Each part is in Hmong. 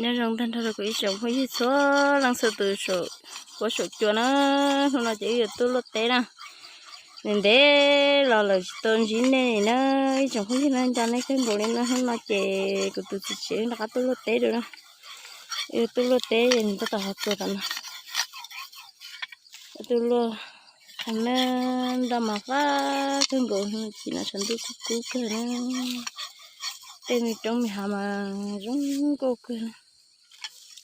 Nyob zoo tag nrho rau kuv ib tsoom phooj ywg txhua leej txhua tus saum huab saum cua na. Hnub no ces wb yuav tuaj luaj teb na. Ntev ntev los lawm tsis tau ntsib nej na ib tsoom phooj ywg na, nco nej kawg nkaus li na. Hnub no ces kuv tus txiv tsev rov qab tuaj luaj teb dua na. Wb yuav tuaj luaj teb es nws tuaj tau hauv txua tom no. Tuaj luaj qhov no, nroj mas fab kawg nkaus, chim no tshav ntuj kub kub kawg na. Tej me roob me hav mas zoo nkauj kawg na.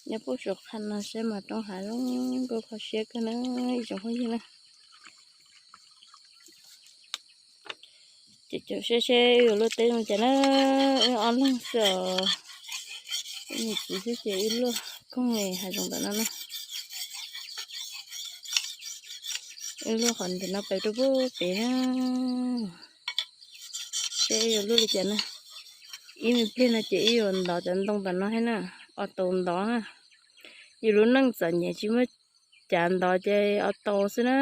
Nyob puag saum qhov no saib mas roob hav zoo nkauj kho siab kawg na ib tsoom phooj ywg na. Ces caum seb seb wb yuav luaj teb zoo cas na. Wb ob leeg xwb os, wb niam txiv xwb ces wb luaj koog hav zoov ntawm no na. Wb luaj qhov ntawm no pem rau pem na. Seb wb yuav luaj li cas na. Ib me pliag no ces wb yuav ntov cov ntoo tom no thiab na, o tau ntov na. Yus lub neej txom nyem tsis muaj cav ntov ces o tau xwb na.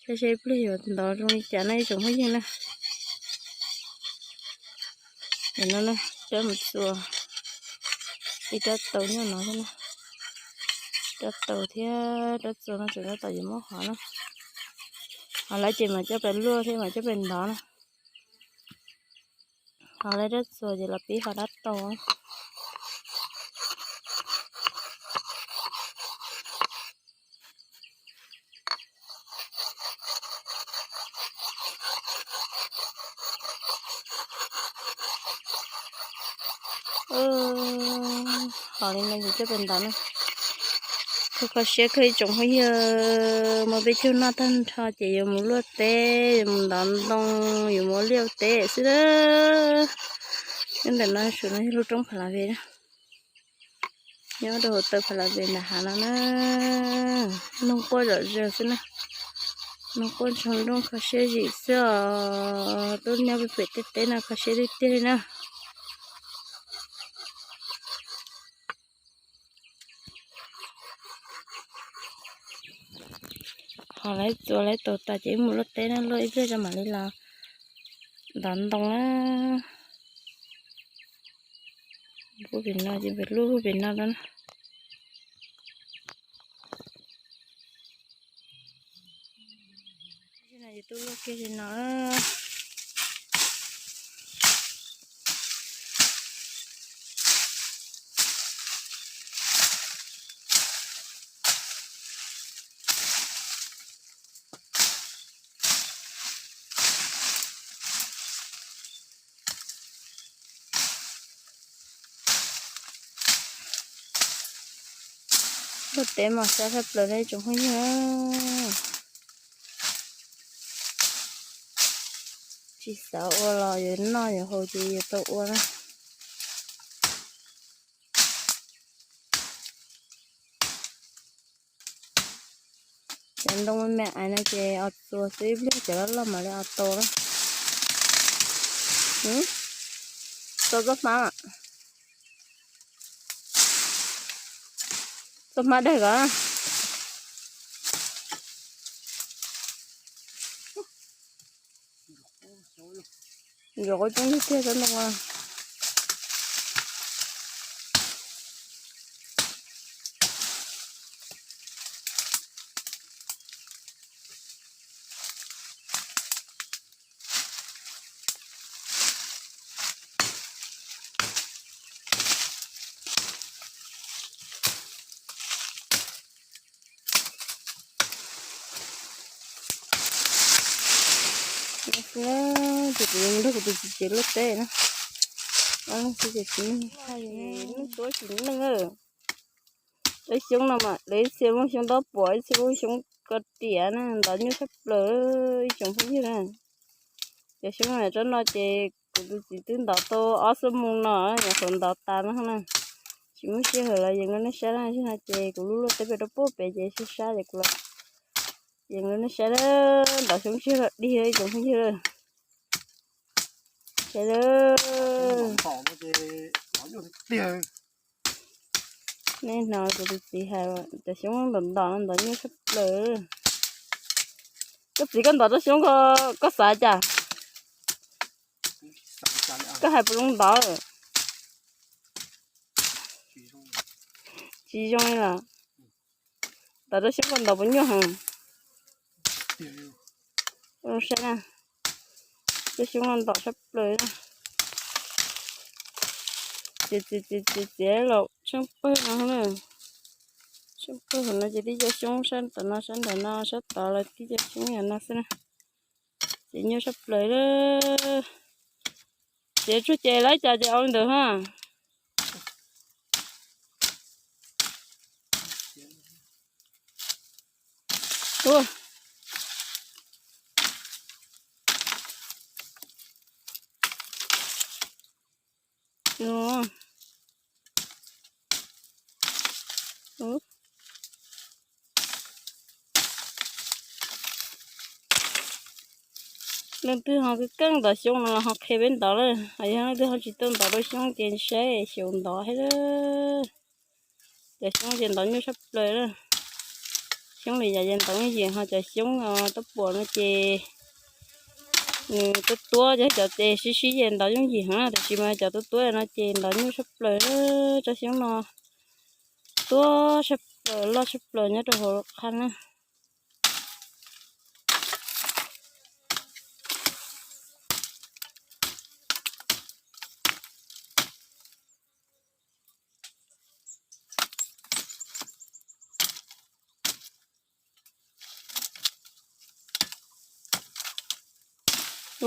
Saib seb ib pliag yuav ntov zoo li cas na ib tsoom phooj ywg na. Nim no na, rab mus txuas ib rab taus nyob no thiab na. Rab taus thiab rab txuas no tseem rab taus yuav muab hov na. Hov lawm ces mam coj pais luaj thiab mam coj pais ntov na. Hov lawm rab txuas ces los pib hov rab taus. Hov li no ces coj pais ntov na. Kho kho siab kawg ib tsoom phooj ywg, muaj peb caug noj tag nrho ces yuav mus luaj teb, yuav mus ntov ntoo, yuav mus ua liaj ua teb xwb na. Nyob ntawm no, saum no yog lub roob Pha La Ve na. Nyob rau hauv taw Pha La Ve nram hav no na. Noog quaj zom zaws xwb na. Noog quaj ntsoog nrooj kho siab zim xwb os. Tuaj nyob pem tej teb no kho siab tiag tiag li na. Hov lawm txuas lawm taus tas ces wb mus luaj teb na, luaj ib pliag rau mam li los ntov ntoo na. Pem no ces pem luaj pem no na. Ces tuaj luaj kiag li no. Luaj teb mas sab tshaj plaws li tsoom phooj ywg. Tsis xav ua los yuav noj yuav haus ces yuav tau ua na. Cov ntoo me me ais no ces o txuas xwb, ib pliag cov loj loj mam li o tau na. Txo txoj hmab, txoj hmab dawg ko. Yuav qub coob tiag tiag tsob ntoo. Ces kuv yuav mus nrog kuv tus txiv tsev luaj teb na. Ob leeg xwb ces tsis neeg, neeg tuab tsis neeg. Lawv xyoob no mas lawv ib txhia muaj xyoob ntaub puas, ib txhia muaj xyoob ko riam na, ntov nyuaj tshaj plaws ib tsoom phooj ywg na. Cov xyoob no tsob no ces kuv tus txiv twb ntov tau ob xuab moos no, nyuam qhuav ntov tas no na. Tsis muaj sij hawm los yees rau nej saib na, no ces kuv luaj luaj teb pem rau puag pem ces sab sab ces kuv los yees rau nej saib na. Ntov xyoob tsis yog dig ib tsoom phooj ywg. Saib na. Nej hnov kuv tus txiv hais cov xyoob ntom ntom no ntov nyuaj tshaj plaws. Koj txiv, koj ntov rau xyoob ko, koj xav cas? Koj hais puas zoo ntov? Tsis zoo li los. Tom rau xyoob koj ntaus puas nyuaj heev? Zoo saib na, rau xyoob no ntaus sab plaws. Txiav txiav txiav txiav los tsheej pawg no, tsheej pawg hauv no ces tib co xyoob sab tom no, sab nram no, sab tod los tib co xyoob yam no xwb na. Ces nyuaj sab plaws. Txiav tsuag ces lawv cas ces ua li ntawd ha. Leej twg ho keej ntov xyoob no los ho qhia peb ntov lawm, yog leej twg ho tsis tau ntov rau xyoob ces saib xyaum ntov thiab. Cov xyoob ces ntov nyuaj sab plaws. Xyoob li yam ces ntov yooj yim, ho cov xyoob tuaj puam no ces nws tuab tuab, cov cov tes sib sib ces ntov yooj yim heev, tiam sis mas cov tuab tuab no ces ntov nyuaj sab plaws. Tsob xyoob no tuab sab plaws, loj sab plaws nyob rau hauv qhab na.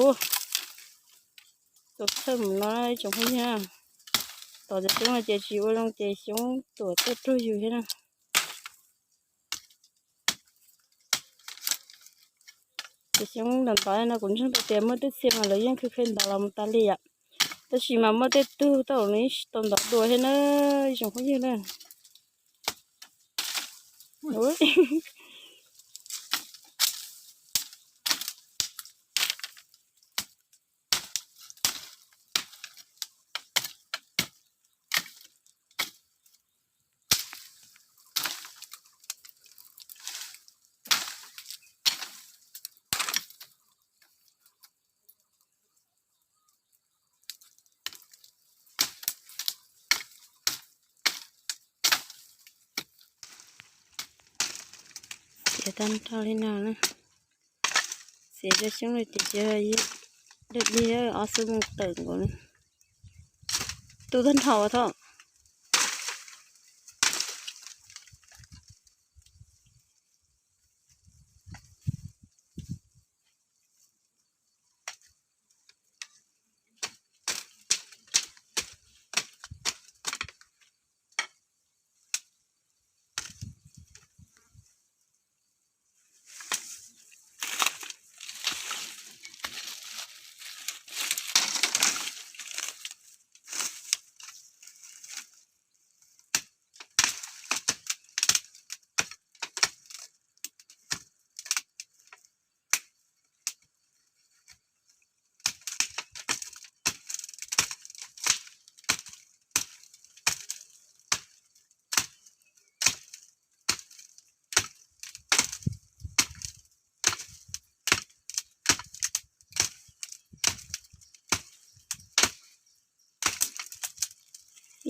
Ua, tuam thawj mus no ib tsoom phooj ywg, tom cov xyoob no ces tsis ua zoo ces xyoob tuam tuaj rug yus thiab na. Cov xyoob ntov ntov no kuv ntseeg tau tias muaj tej txhia mas lawv yeej kheev kheev ntov los mus tas li yom, tab sis mas muaj tej tug tau los yeej tsis tau ntov dua thiab na, ib tsoom phooj ywg na. Txiav tag nrho li no na. Txiav cov xyoob no ces cia li daj daj ob xuab moos tawm nkaus na. Tu tag nrho ua thoj.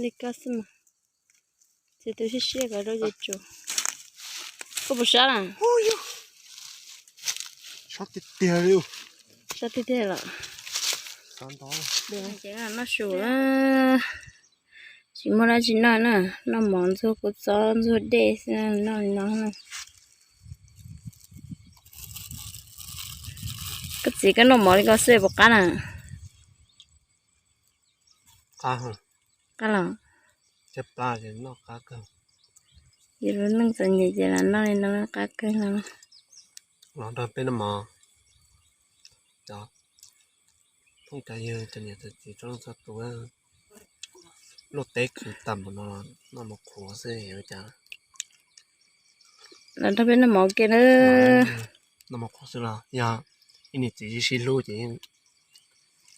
Li koj xwb mas. Ces tus siab siab kom rau ces tsuas. Koj puas sab na? Sab tiag tiag li. Sab tiag tiag los. Ces noj su na. Tsis muaj dab tsi noj na, noj mov ntxuag kua txob ntxuag dej xwb, noj li no. Koj txiv, koj noj mov li ko xwb puas qab na? Qab los. Yus lub neej txom nyem ces lam noj li no qab kawg no. Los nrog peb noj mov. Cov phooj cov ywg, cov niam cov txiv txhua leej txhua tus, luaj teb khwv tag npaum no, noj mov qhuav xwb ua cas. Los nrog peb noj mov kiag na. Noj mov qhuav xwb los yog ib niam txiv sib sib hlub ces yeej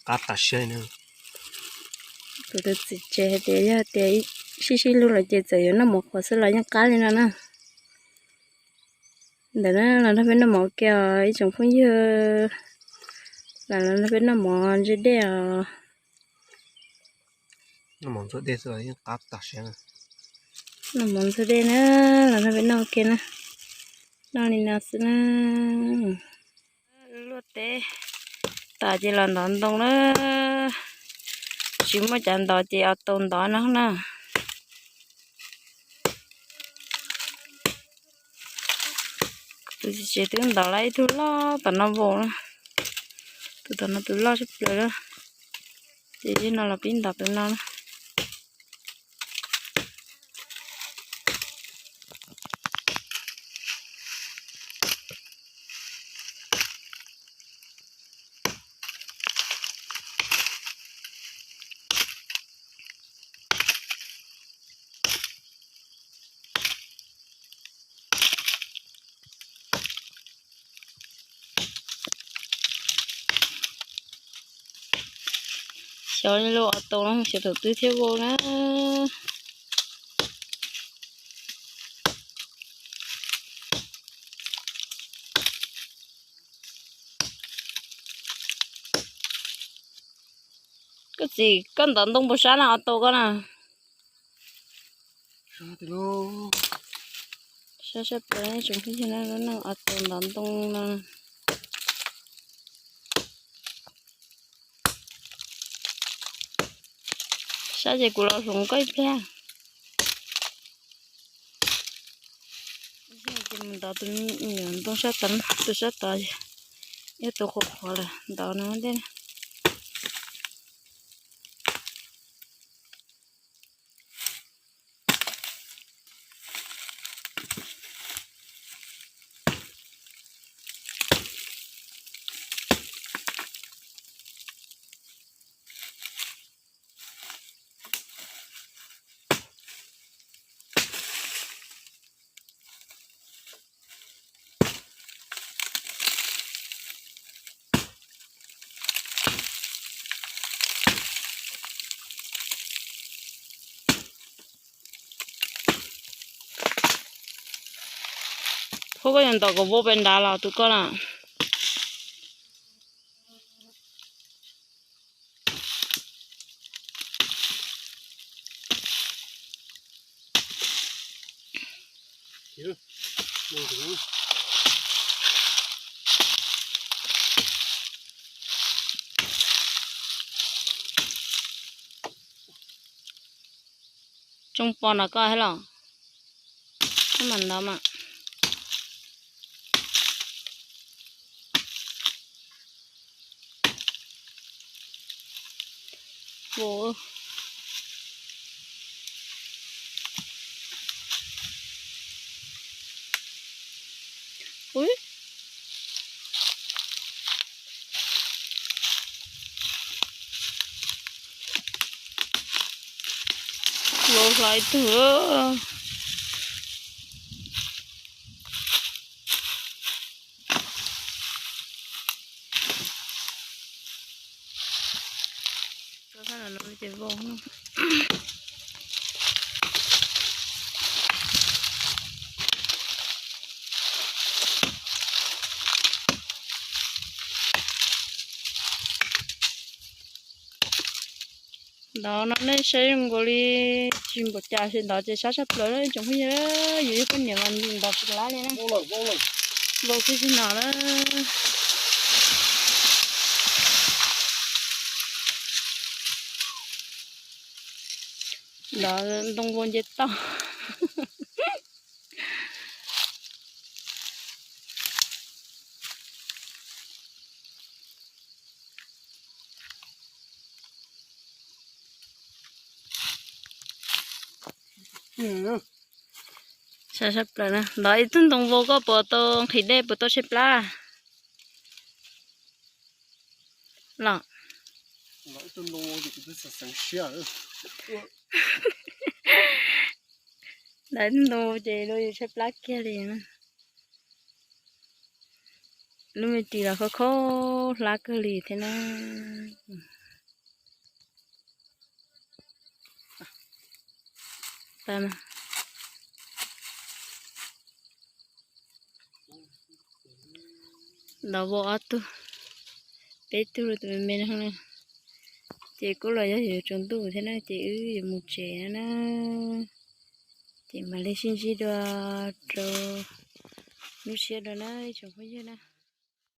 qab tas siab li na. Kuv tus txiv tsev hais tias yog tias sib sib hlub lawm ces txawm yuav noj mov qhuav xwb los yeej qab li no na. Ntawm no los nrog peb noj mov kiag os ib tsoom phooj ywg, los nrog peb noj mov ntse dej os. Noj mov ntxuag dej xwb los yeej qab tas siab na. Noj mov ntxuag dej na, los nrog peb noj ua ke na. Noj li no xwb na. Luaj teb tas ces los ntov ntoo na. Tsis muaj cav ntov ces auto ntov no na. Tus txiv tsev twb ntov lawm ib tug loj tom no vau na. Tus tom no tus loj tshaj plaws na. Ces yog no los pib ntov tom no na. Xyov lub auto no xyov thaum twg thiaj vau na. Koj txiv, koj ntov ntoo puas sab na auto koj na? Sab sab plaws tsoom phooj ywg na, lub neej auto ntov ntoo no. Sab ces kuv los hloov koj ib pliag. Ces mus ntov tus me nyuam ntoo sab tod, tus sab tod yog tus qhuav qhuav lawm, ntov no ntej na. Koj yuav ntov kom vau pem nrad los tus koj na? Tsoo pos nrog koj thiab los? Koj mam ntov mas. Vau hlo ib tug. Ntov no nej saib zoo nkaus li tsis npaum cas, ntov ces sab sab plaws tsoom phooj ywg, yus yog poj niam mas ntov tsis lab li na. Vau tib si no na. Ntov ntoo vau nce toj. Sab sab plaws na, ntov ib tug ntoo vau koj puas tau nqhis dej puas tau tshaib plab los? Ntov ib tug ntoo ces lub yus tshaib plab kiag li na. Lub me ris los kho kho hlab kawg li thiab na. Ntov vau ob tug, peb tug tus me me no, ces kuj los yog yuav tsaus ntuj thiab na ces wb yuav mus tsev na. Ces mam li sib ntsib dua rau lub sij hawm dua na ib tsoom phooj ywg na.